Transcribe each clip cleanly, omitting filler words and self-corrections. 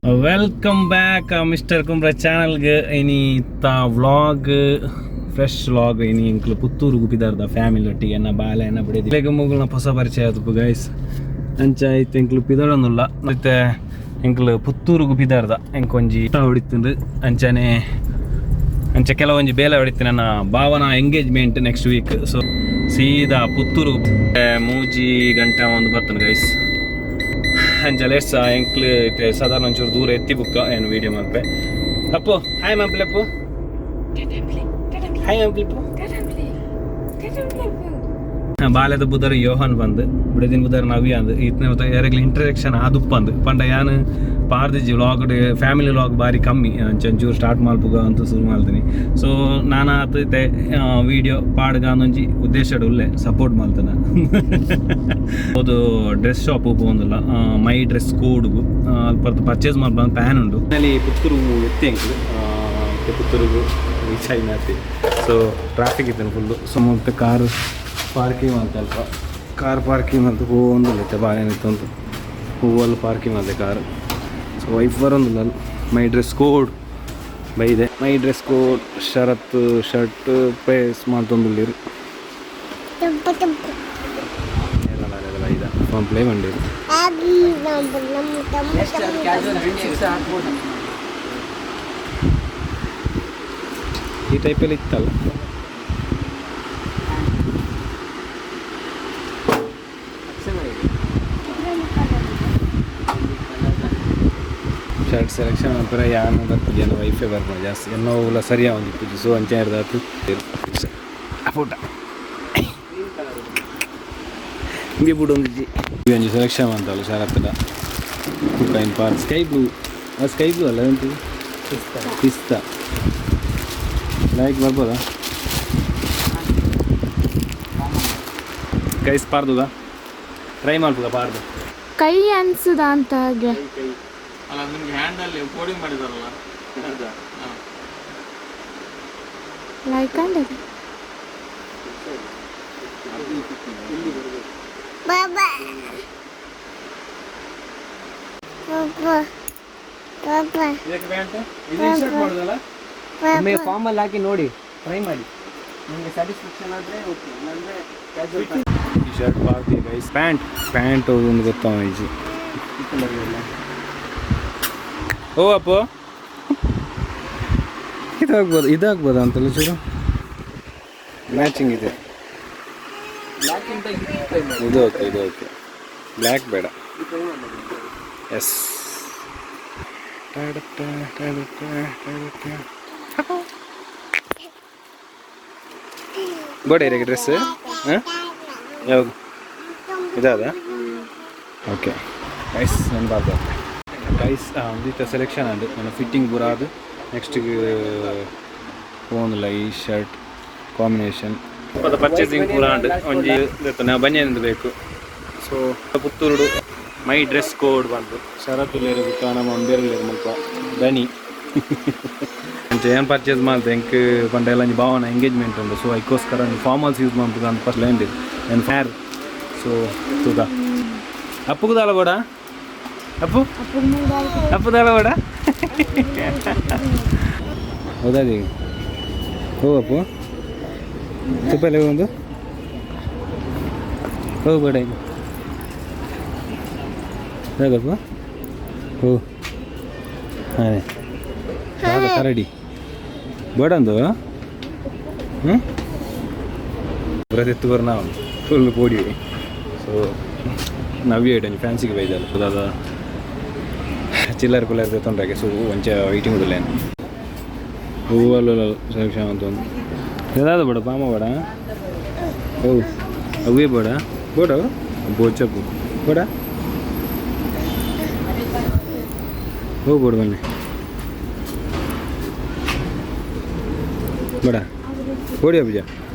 Welcome back mister Kumbra ಚಾನಲ್ಗೆ. ಇನಿ vlog, fresh vlog. ಇನಿ ಎಂಕ್ಲು ಪುತ್ತೂರು ಗುಪಿದಾರ್ದ ಫ್ಯಾಮಿಲಿ ಒಟ್ಟಿಗೆ, ಎನ್ನ ಬಾಲೆ, ಎನ್ನ ಬಿಡಿ ಮುಗುಲ್ನ ಹೊಸ ಪರಿಚಯ ಆದப்பு ಗೈಸ್. ಅಂಚ ಐತೆ ಎಂಕ್ಲು ಪಿದಡೊಂದುಲ್ಲ. ಮತ್ತೆ ಎಂಕ್ಲು ಪುತ್ತೂರು ಗುಪಿದಾರ್ದ ಎಂಕೊಂಜಿ ಹೊಡಿತುಂಡು. ಅಂಚನೆ ಅಂಚ ಕೆಲವೊಂಜಿ ಬೇಲೆ ಹೊಡಿತು. ನನ್ನ ಭಾವನ ಎಂಗೇಜ್ಮೆಂಟ್ ನೆಕ್ಸ್ಟ್ ವೀಕ್. ಸೊ ಸೀದಾ ಪುತ್ತೂರು 3 ಗಂಟೆ ಒಂದು ಬರ್ತನೆ ಗೈಸ್. ಅಂಚ let's ಎಂಕ್ಲು ಇತ್ತೆ ಸಾಧಾರಣ ಒಂಚೂರು ದೂರ ಎತ್ತಿ ಬುಕ್ಕ ಏನು ವೀಡಿಯೋ ಮಲ್ಪೆ. ಅಪ್ಪು, ಹಾಯ್ ಮಲ್ಪಲೆಪ್ಪು, ಹಾಯ್ ಮಲ್ಪಲೆಪ್ಪು. ಬಾಲ್ಯದ ಬುಧರ್ ಯೋಹನ್ ಬಂದು, ಬಿಡದಿನ ಬುಧರ್ ನವ್ಯ ಅಂದ್. ಇತ್ನೆ ಯಾರಿಗ್ಲ ಇಂಟ್ರಡಕ್ಷನ್ ಆದುಪ್ಪಂದು ಪಂಡ ಯಾನ್ ಪಾರ್ದಿಜಿ ವ್ಲಾಗ್. ಫ್ಯಾಮಿಲಿ ವ್ಲಾಗ್ ಬಾರಿ ಕಮ್ಮಿ. ಅಂಚ ಒಂಚೂರು ಸ್ಟಾರ್ಟ್ ಮಲ್ಪುಗ ಅಂತ ಶುರು ಮಾಡ್ತೀನಿ. ಸೊ ನಾನು ಆತ ಇತ್ತೆ ವೀಡಿಯೋ ಪಾಡ್ಗ ಒಂಜಿ ಉದ್ದೇಶ ಉಲ್ಲೆ, ಸಪೋರ್ಟ್ ಮಲ್ತನ. ಅದು ಡ್ರೆಸ್ ಶಾಪ್ ಪೋಂದಿಲ್ಲ, ಮೈ ಡ್ರೆಸ್ ಕೋಡ್ಗು ಅಲ್ಪ ಪರ್ಚೇಸ್ ಮಲ್ಪ ಪ್ಯಾನ್ ಉಂಡು. ಅಲ್ಲಿ ಪುತ್ತೂರು ಎತ್ತಿ ಎಂಕ್ಲು ಪುತ್ತೂರುಗು ರೀಚ್ ಆಯ್ನಾತಿ. ಸೊ ಟ್ರಾಫಿಕ್ ಇತ್ತು ಫುಲ್ಲು. ಸೊ ಮತ್ತೆ ಕಾರ್ ಪಾರ್ಕಿಂಗ್ ಅಂತ ಅಲ್ಪ ಕಾರ್ ಪಾರ್ಕಿಂಗ್ ಅಂತ ಹೂವೊಂದಿಲ್ಲ ಇತ್ತೆ ಬಾಳೆ ನಿತ್ತೊಂದು ಹೂವಲ್ಲಿ ಪಾರ್ಕಿಂಗ್ ಅಂತೆ ಕಾರ್. ಸೊ ವೈಫ್ ಬರೋದಿಲ್ಲ. ಮೈ ಡ್ರೆಸ್ ಕೋಡ್ ಬೈದೆ, my dress code Sharath shirt press ಮಾಡ್ತೊಂದುಲ್ಲೇರು. ಐದ ಪ್ಲೇ ಮಂಡಿರು. ಈ ಟೈಪಲ್ಲಿ ಇತ್ತಲ್ಲ. ಶರ್ಟ್ ಸೆಲೆಕ್ಷನ್ ಅಪರ ಯಾನ್ ಬರ್ತಿದ್ದೆ, ನನ್ನ ವೈಫೇ ಬರ್ಬೋದು ಜಾಸ್ತಿ. ಎನ್ನೋ ಉಲ ಸರಿಯಾ ಒಂದಿತ್ತು. ಸೊ ಅಂಚೆ ಇರ್ದಾತು ಫೋಟ ಹಿಂಗೆ ಬಿಡು ಒಂದಿಜ್ಜಿ. ಒಂಜಿ ಸೆಲೆಕ್ಷನ್ ಅಂತಲ್ಲ ಶರತ್ತದ ಕೈನ್ ಪಾರ್ ಸ್ಕೈ ಬ್ಲೂ. ಆ ಸ್ಕೈ ಬ್ಲೂ ಅಲ್ಲ, ಎಂತ ಪಿಸ್ತಾ. ಲೈಕ್ ಬರ್ಬೋದಾ ಗೈಸ್? ಪಾರ್ದುಗ ಟ್ರೈ ಮಾಡ್ಬೋದಾ ಪಾರ್ದು? ಕೈ ಅನ್ಸುದ ಅಂತ ಹಾಗೆ. ಅಲ್ಲ, ನಿಮ್ಗೆ ಹ್ಯಾಂಡಲ್ಲಿ ಕೋಡಿಂಗ್ ಮಾಡಿದಾರಲ್ಲ. ಲೈಕ್ ಅಂಡ್ ಇದಕ್ಕೆ ಪ್ಯಾಂಟ್ ಇದು ಇನ್ಶರ್ಟ್ ಮಾಡೋದಲ್ಲ. ಒಮ್ಮೆ ಫಾರ್ಮಲ್ಲಿ ಹಾಕಿ ನೋಡಿ, ಟ್ರೈ ಮಾಡಿ. ನಿಮಗೆ ಸ್ಯಾಟಿಸ್ಫ್ಯಾಕ್ಷನ್ ಆದರೆ ಓಕೆ, ಇಲ್ಲಾಂದರೆ ಕ್ಯಾಶುವಲ್. ಈ shirt Parthi guys. Pant pant ಒಂದು ಗೊತ್ತಾ ಈಜಿ. ಓ ಅಪ್ಪು, ಇದಾಗ್ಬೋದು, ಇದಾಗ್ಬೋದಾ ಅಂತಲ್ಲ. ಚೂರು ಮ್ಯಾಚಿಂಗ್ ಇದೆ. ಬ್ಲ್ಯಾಕಿಂತ ಇದು ಟ್ರೈ ಮಾಡಿ. ಇದು ಓಕೆ, ಇದು ಓಕೆ. ಬ್ಲ್ಯಾಕ್ ಬೇಡ. ಎಸ್. ಬೋಡ ಡ್ರೆಸ್ ಹಾಂ ಯಾವುದು ಇದಾದ? ಓಕೆ ಗೈಸ್, ನನ್ನ ಬಾರ್ದು ಗೈಸ್. ಒಂದಿತ್ತ ಸೆಲೆಕ್ಷನ್ ಅದು ನನ್ನ ಫಿಟ್ಟಿಂಗ್ ಪೂರ ಅದು. ನೆಕ್ಸ್ಟ್ ಫೋನ್ಲ ಈ ಶರ್ಟ್ ಕಾಂಬಿನೇಷನ್ ಪರ್ಚೇಸಿಂಗ್ ಪೂರ ಉಂಡು. ಒಂಜಿ ನಾವು ಬನ್ನಿ ಬೇಕು. ಸೊ ಪುತ್ತೂರುಡು ಮೈ ಡ್ರೆಸ್ ಕೋಡ್ ಬಂದು ಶರತ್ತುಲೇರು ಬುಕ್ಕ ನಮ್ಮ ಒಂಬೇರುಲೇರು ಮುಲ್ಪ ದನಿ. ಅಂಚ ಏನು ಪರ್ಚೇಸ್ ಮಾಡ್ತೆ ಎಂಕ್ ಪಂಡ ಎಲ್ಲ ಒಂಜಿ ಭಾವನ ಎಂಗೇಜ್ಮೆಂಟ್ ಉಂಡು. ಸೊ ಐಕೋಸ್ಕರ ಫಾರ್ಮಲ್ಸ್ ಯೂಸ್ ಮಾಡ್ಬೇಕು ಅಂತ ಫಸ್ಟ್ ಲೈನ್ ಏನು ಫ್ಯಾರ್. ಸೊ ತೂಕ ಅಪ್ಪುಗೂ ದಾಲ ಬೋಡ. ಅಪ್ಪು, ಅಪ್ಪು ದಾಲ ಬೋಡ. ಹೌದಾ? ಓ ಅಪ್ಪು, ತುಪ್ಪಲ್ಲ ಒಂದು ಹೋಗಿ ಬೇಡ. ಯಾವ್ದಪ್ಪ? ಓ ಹಾಂ, ಕರಡಿ ಬೇಡಂದು. ಹ್ಞೂ ಬರದಿತ್ತು ಬರ್ ನಾವು ಫುಲ್ ಪೋಡಿ. ಸೊ ನವ್ಯ ಇಡಂಜಿ ಫ್ಯಾನ್ಸಿಗೆ ಬೈದಲ್ಲ ಅದಾದ ಚಿಲ್ಲರ್ ಕುಲ್ಲರ್ ತೊಂದರೆ. ಸೊ ಒಂಚ ವೈಟಿಂಗ್ ಉಡಲ್ಲ ಹೂವಲ್ಲ ಸೆಲೆಕ್ಷನ್ ಅಂತ ಒಂದು ಯಾವ್ದು ಬೇಡ, ಪಾಮ ಬೇಡ. ಓ ಅವೇ ಬೇಡ, ಬೇಡ ಬೋಚಪ್ಪು ಬೇಡ. ಹೋಗ್ಬೇಡ ಬನ್ನಿ, ಬೇಡ ಓಡಿ ಅಬ್ಜ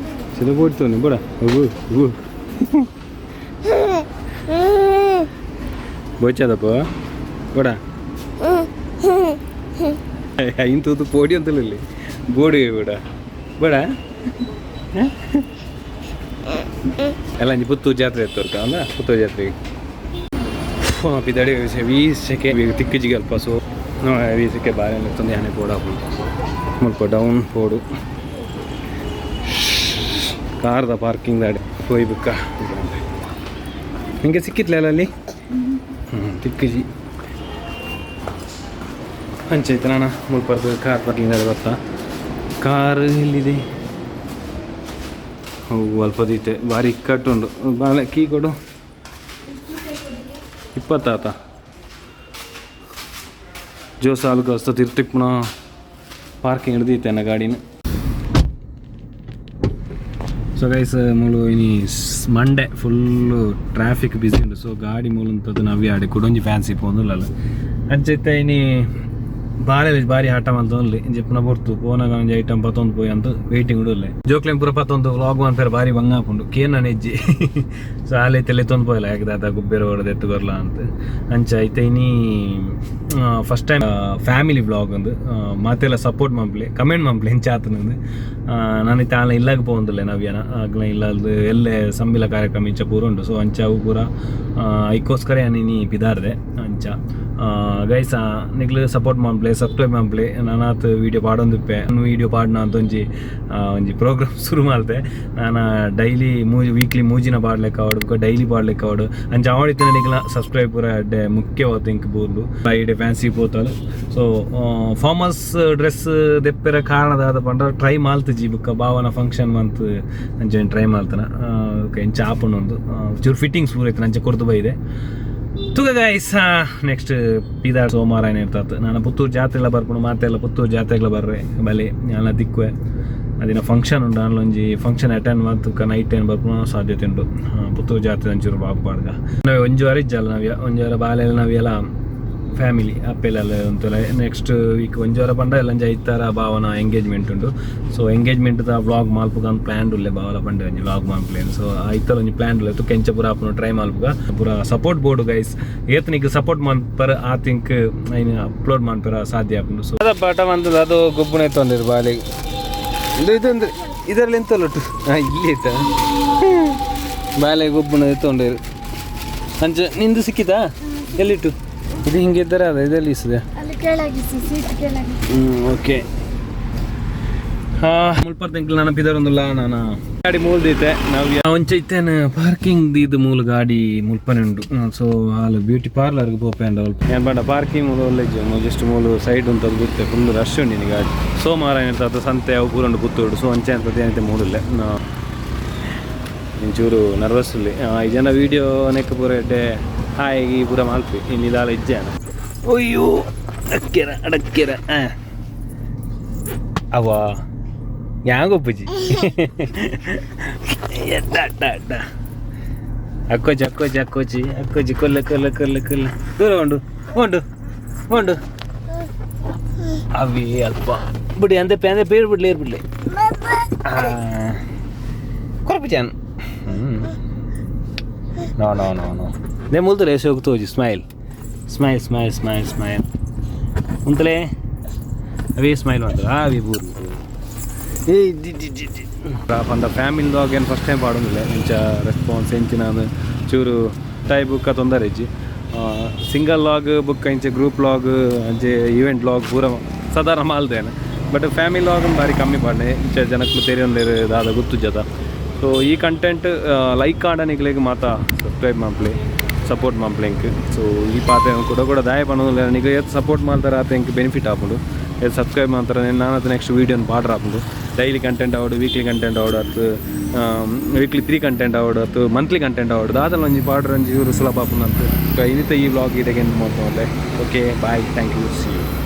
ಸಿದ ಬೋಡ್ತವನಿ ಬೇಡ. ಹೋಗು ಹೋಗು ಬೋಚದಪ್ಪ ಬೇಡ. ಇಂತದ್ದು ಪೋಡಿ ಅಂತಲ್ಲ, ಬೋಡಿ ಬೇಡ ಬೇಡ. ಎಲ್ಲ ಒಂಜಿ ಪುತ್ತೂರು ಜಾತ್ರೆ ಇತ್ತು ಅಂದ. ಪುತ್ತೂರು ಜಾತ್ರೆಗೆ ಪಿದಾಡಿ ಹೆವಿ ಸೆಕೆ ತಿಕ್ಕಿಜಿಗೆ ಅಲ್ಪ. ಸೊ ವೀಸಕ್ಕೆ ಬಾರೆ ಎತ್ತೊಂದು ಯಾನೆ ಪೋಡಾಪುಂಡು. ಮುಲ್ಪ ಡೌನ್ ಪೋಡು, ಕಾರ್ದ ಪಾರ್ಕಿಂಗ್ ದಾಡೆ ಪೋಯಿ ಬುಕ್ಕ. ನಿಂಗೆ ಸಿಕ್ಕಿತ್ಲ ಅಲ್ಲಿ? ಹ್ಞೂ, ತಿಕ್ಕಿಜಿ. ಅಂಚೈತೆ. ನಾನು ಮುಲ್ಪರ್ದು ಕಾರ್ ಪಾರ್ಕಿಂಗ್ ದಾಡೆ ಬರ್ತಾ. ಕಾರ್ ಎಲ್ಲಿದೆ? ಅವು ಅಲ್ಪ ದೀತೆ. ಭಾರಿ ಇಕ್ಕಟ್ಟುಂಡು ಬಾಳೆ. ಕೀ ಕೊಡು. ಇಪ್ಪತ್ತಾತ ಜೋಸಾಲ್ ಕಸ್ತ ತಿರ್ತಿಪ್ಪುನ ಪಾರ್ಕಿಂಗ್ ಹಿಡ್ದೈತೆ ನನ್ನ ಗಾಡಿನ. ಸೊ ಗೈಸ್, ಮೂಲು ಇನಿ ಮಂಡೆ ಫುಲ್ಲು ಟ್ರಾಫಿಕ್ ಬಿಸಿ ಉಂಡು. ಸೊ ಗಾಡಿ ಮೂಲಂತದ್ದು ನವ್ಯ ಆಡೆ ಕುಡೊಂಜಿ ಫ್ಯಾನ್ಸಿ ಪೋಂದುಲ್ಲಲ್ಲ. ಅಂಚೈತೆ ಇನಿ ಬಾಳೆ ಬಾರಿ ಆಟ ಮಲ್ತೊಂದು ಜೆಪ್ಪುನ ಪೊರ್ತು ಪೋನಾಗ ಒಂಜಿ ಐಟಮ್ ಪತ್ತೊಂದು ಪೋಯಿ ಅಂತ ವೇಟಿಂಗ್ ಉಡುಲ್ಲೆ. ಜೋಕ್ಲೆನ್ ಪೂರ ಪತ್ತೊಂದು ವ್ಲಾಗ್ ಮನ್ಪೆರೆ ಬಾರಿ ಬಂಗ ಆಪುಂಡು. ಕೇನ ನೆಜ್ಜಿ. ಸೊ ಆಲೆ ತಲೆ ತೊಂದು ಪೋಯಿಲ್ಲ, ಯಾಕೆ ದಾದ ಗುಬ್ಬೇರ ಹೊಡೆದು ಎತ್ತು ಬರ್ಲ ಅಂತ. ಅಂಚ ಐತೆ ಇನಿ ಫಸ್ಟ್ ಟೈಮ್ ಫ್ಯಾಮಿಲಿ ವ್ಲಾಗ್ ಒಂದು. ಮಾತೆಲ್ಲ ಸಪೋರ್ಟ್ ಮನ್ಪ್ಲೆ, ಕಮೆಂಟ್ ಮನ್ಪ್ಲೆ ಎಂಚ ಆತನಂದು. ನಾನು ಇತ್ತೆ ಆಲ ಇಲ್ಲಾಗ ಪೋಂದುಲ್ಲೆ ನವ್ಯನ ಆಗ್ಲ ಇಲ್ಲಲ್ದು ಎಲ್ಲೆ ಸಂಬಿಲ ಕಾರ್ಯಕ್ರಮ ಇಂಚ ಪೂರ ಉಂಡು. ಸೊ ಅಂಚ ಅವು ಪೂರ ಐಕ್ಕೋಸ್ಕರ ಇನಿ ಪಿದಾರ್ದೆ. ಅಂಚ ಗೈಸ್, ನಿಕ್ಲು ಸಪೋರ್ಟ್ ಮನ್ಪ್ಲೆ, ಸಬ್ಸ್ಕ್ರೈಬ್ ಮನ್ಪ್ಲೆ. ನಾನಾತ್ ವೀಡಿಯೋ ಪಾಡೊಂದಿಪ್ಪೆ. ವೀಡಿಯೋ ಪಾಡ್ನ ಅಂತ ಒಂಜಿ ಒಂಜಿ ಪ್ರೋಗ್ರಾಮ್ ಶುರು ಮಲ್ತೆ. ನಾನು ಡೈಲಿ ಮೂಜಿ, ವೀಕ್ಲಿ ಮೂಜಿನ ಪಾಡ್ಲೆಕ್ಕ ಆವಡು, ಬೊಕ್ಕ ಡೈಲಿ ಪಾಡ್ಲೆಕ್ಕ ಆವಡು. ಅಂಚ ಆವಡಿತ್ತಿನ ನಿಕ್ಲ ಸಬ್ಸ್ಕ್ರೈಬ್ ಪೂರ ಎಡ್ಡೆ ಮುಖ್ಯವಾದ ಇಂಕ್ ಬೂರ್ಲು. ಇಡೆ ಫ್ಯಾನ್ಸಿ ಪೋತಲ್. ಸೊ ಫಾರ್ಮಲ್ಸ್ ಡ್ರೆಸ್ ದೆಪ್ಪೆರ ಕಾರಣ ದಾದ ಪಂಡ, ಟ್ರೈ ಮಾಲ್ತುಜಿ. ಬೊಕ್ಕ ಭಾವನ ಫಂಕ್ಷನ್ ಮಂತ್ ಅಂಚ ಟ್ರೈ ಮಾಲ್ತನ. ಓಕೆ, ಇಂಚ ಆಪುಂಡು ಒಂದು ಚೂರು ಫಿಟ್ಟಿಂಗ್ಸ್ ಪೂರ ಇತ್ತು, ಅಂಚ ಕೊರ್ದು ಬೈದೆ. ತುಗ ಗೈಸ್, ನೆಕ್ಸ್ಟ್ ಪೀದಾರ್ ಸೋಮವಾರ ಏನಿರ್ತದೆ. ನಾನು ಪುತ್ತೂರು ಜಾತ್ರೆಲ್ಲ ಬರ್ಪುಂಡು. ಮಾತೆಲ್ಲ ಪುತ್ತೂರು ಜಾತ್ರೆಗಳ ಬರ್ರೆ ಬಲೆ. ನಾನು ದಿಕ್ಕುವೆ. ಅದಿನ ಫಂಕ್ಷನ್ ಉಂಟು. ನಾನು ಒಂಜಿ ಫಂಕ್ಷನ್ ಅಟೆಂಡ್ ಮತ್ತು ನೈಟ್ ಏನು ಬರ್ಪುನ ಸಾಧ್ಯತೆ ಉಂಟು. ಪುತ್ತೂರು ಜಾತ್ರೆ ಒಂಚೂರು ಬಾಬು ಪಾಡ್ಗ. ನಾವು ಒಂಜಿ ವಾರ ಇಜ್ಜಲ್ಲ ನಾವ್ಯ, ಒಂಜಿ ವಾರ ಬಾಲೆಲ್ಲ ನಾವೆಲ್ಲ ಫ್ಯಾಮಿಲಿ ಅಪ್ಪೆಲ್ಲ ಉಂತುಲ್ಲ. ನೆಕ್ಸ್ಟ್ ವೀಕ್ ಒಂಜಿ ವಾರ ಪಂಡ ಎಲ್ಲ ಒಂಜಿ ಐತಾರ ಭಾವನ ಎಂಗೇಜ್ಮೆಂಟ್ ಉಂಟು. ಸೊ ಎಂಗೇಜ್ಮೆಂಟ್ ದ ವ್ಲಾಗ್ ಮಲ್ಪುಗ ಅಂತ ಪ್ಲಾನ್ ಉಲ್ಲೆ. ಬಾವಲ ಪಂಡೆ ಒಂಜಿ ವ್ಲಾಗ್ ಮಲ್ಪುಲೇನು. ಸೊ ಐತಲ ಒಂಜಿ ಪ್ಲಾನ್ ಉಲ್ಲೆ. ತುಕ್ಕ ಎಂಚ ಪೂರ ಆಪುನ ಟ್ರೈ ಮಲ್ಪುಗ. ಪೂರ ಸಪೋರ್ಟ್ ಬೋಡು ಗೈಸ್. ಏತನಿಗೆ ಸಪೋರ್ಟ್ ಮನ್ಪರ ಆ ಥಿಂಕ್ ಐನ್ ಅಪ್ಲೋಡ್ ಮನ್ಪರ ಸಾಧ್ಯ ಆಪುಂಡು. ಸೊ ಅದ ಪಾಠ ಮಂತದ ಅದು ಗೊಬ್ಬುನ ಎತ್ತೊಂದಿರು ಬಾಲೆ. ಇದು ಇದೊಂದು ಇದರಲ್ಲಿ ಎಂತ ಒಟ್ಟು. ಹಾಂ, ಇಲ್ಲಿ ಆಯ್ತಾ? ಬಾಲೆ ಗೊಬ್ಬುನ ಎತ್ತೊಂಡಿರು. ಅಂಚ ನಿಂದು ಸಿಕ್ಕಿತಾ? ಎಲ್ಲಿಟ್ಟು? ಇದು ಹಿಂಗೆ ಇದ್ದರೆ ಅದ ಇದೆಲ್ಲಿ ಇಸ್ತದೆ? ಅಲ್ಲಿ ಕೆಳಗಿಸಿ, ಸೀಟ್ ಕೆಳಗೆ. ಹ್ಞೂ, ಓಕೆ. ಹಾಂ, ಮುಲ್ಪರ್ ತಿಂಕ್ಲು ನನ್ನ ಪಿದರೊಂದುಲ್ಲ. ನಾನು ಗಾಡಿ ಮೂಲ್ದೈತೆ. ನಾವು ಒಂಚ ಇತ್ತೇನು ಪಾರ್ಕಿಂಗ್ ಇದು ಮೂಲ ಗಾಡಿ ಮುಲ್ಪನೆ ಉಂಡು. ಸೊ ಹಾಲು ಬ್ಯೂಟಿ ಪಾರ್ಲರ್ಗೆ ಪೋಪೆ ಅಂಡ. ಏನು ಪಂಡ ಪಾರ್ಕಿಂಗ್ ಮೂಲ ಒಳ್ಳೆ, ಜಸ್ಟ್ ಮೂಲು ಸೈಡ್ ಉಂಟು. ಅದು ಗೊತ್ತೆ ಫುಲ್ ರಶ್ ಉಂಡು ಇನಿ ಗಾಡಿ. ಸೋಮವಾರ ಏನಿರ್ತದೆ, ಸಂತೆ ಅವು ಪೂರ ಉಂಡು ಪುತ್ತೂರು. ಸೊ ಅಂಚೆ ಅಂತದ್ದು ಏನೈತೆ ಮೂಡಿಲ್ಲ. ಒಂಚೂರು ನರ್ವಸ್ ಇಲ್ಲಿ. ಈ ಜನ ವೀಡಿಯೋ ನೆಕ್ ಪೂರ ಎಡ್ಡೆ ಹಾಯ್ ಈ ಪೂರ ಮಲ್ಪಿ. ಇನ್ನು ಇದಾಲ ಇಜ್ಜಾನ. ಅಯ್ಯೋ, ಅಕ್ಕೆರ ಅಡಕ್ಕೆರ. ಹಾಂ, ಅವ ಯಾಂಗೊಪ್ಪುಜಿ. ಅಡ್ಡ ಅಡ್ಡ ಅಡ್ಡ. ಅಕ್ಕೋಚಿ ಅಕ್ಕೋಚಿ ಅಕ್ಕೋಚಿ ಅಕ್ಕೋಚಿ. ಕೊಲ್ಲ ಕೊಲ್ಲ ಕೊಲ್ಲ ಕೊಲ್ಲ. ದೂರ ಉಂಡು ಉಂಡು ಉಂಡು. ಅವಿ ಅಲ್ಪ ಬಿಡಿ ಅಂದೆ ಅಂದೆ ಪೇರು ಬಿಡ್ಲಿ, ಏರ್ ಬಿಡ್ಲಿ. ಕೊರಪು. No no no no. ನೇ ಮುಲ್ತಲೆ ಸೋಗ್ ತೋಜಿ. Smile smile smile smile smile. ಉಂತಲೆ ಅವೇ ಸ್ಮೈಲ್ ಮಾಡ್ತಾರೆ. ಅವಿ ಬೂರು ಏ ಜಿ ಜಿ ಜಿ ಜಿ. ಪಂಡ ಫ್ಯಾಮಿಲಿ ಲಾಗ್ ಏನು ಫಸ್ಟ್ ಟೈಮ್ ಪಾಡೊಂದಿಲ್ಲ. ಇಂಚ ರೆಸ್ಪಾನ್ಸ್ ಎಂಚಿನ ಚೂರು ಟೈ ಬುಕ್ಕ ತೊಂದರೆ ಇಜ್ಜಿ. ಸಿಂಗಲ್ ಲಾಗ್ ಬುಕ್ ಇಂಚ ಗ್ರೂಪ್ ಲಾಗ್ ಅಂಚೆ ಈವೆಂಟ್ ಲಾಗ್ ಪೂರ ಸಾಧಾರಣ ಮಾಲ್ದೇನೆ. ಬಟ್ ಫ್ಯಾಮಿಲಿ ಲಾಗ್ ಭಾರಿ ಕಮ್ಮಿ ಪಾಡ್ನೆ. ಇಂಚ ಜನಕ್ಕೂ ತೆರಿಯೊಂದೇರು ದಾದ ಗೊತ್ತು ಜತ. ಸೊ ಈ ಕಂಟೆಂಟ್ ಲೈಕ್ ಆಂಡ ನಿಕ್ಲೆಗ್ ಮಾತ ಸಬ್ಸ್ಕ್ರೈಬ್ ಮನ್ಪ್ಲೆ, ಸಪೋರ್ಟ್ ಮನ್ಪ್ಲೆ ಎಂಕ್. ಸೊ ಈ ಪಾತೆ ಕೂಡ ಕೂಡ ದಾಯ ಪನೊಂದುಲ್ಲೆ. ನಿಕ್ ಏತ್ ಸಪೋರ್ಟ್ ಮಲ್ತಾರ ಆತ ಎಂಕ್ ಬೆನಿಫಿಟ್ ಆಪುಂಡು. ಏತ್ ಸಬ್ಸ್ಕ್ರೈಬ್ ಮಲ್ತಾರ ನಾನು ನೆಕ್ಸ್ಟ್ ವೀಡಿಯೋನ್ ಪಾಡ್ರ ಆಪುಂಡು. ಡೈಲಿ ಕಂಟೆಂಟ್ ಆವಡು, ವೀಕ್ಲಿ ಕಂಟೆಂಟ್ ಆವಡು, ಅತ್ತು ವೀಕ್ಲಿ ತ್ರೀ ಕಂಟೆಂಟ್ ಆವಡು, ಅತ್ತು ಮಂತ್ಲಿ ಕಂಟೆಂಟ್ ಆವಡು, ದಾದಲ ಒಂಜಿ ಪಾಡ್ರ ಒಂಜಿ ಇವರು ಸುಲಭ ಆಪುಂಡು ಅಂತ. ಇನಿತ ಈ ವ್ಲಾಗ್ ಇಡೆಗೆ ಎಂಡ್ ಮಲ್ತೊಂದುಲ್ಲೆ. Okay, bye, thank you, see you.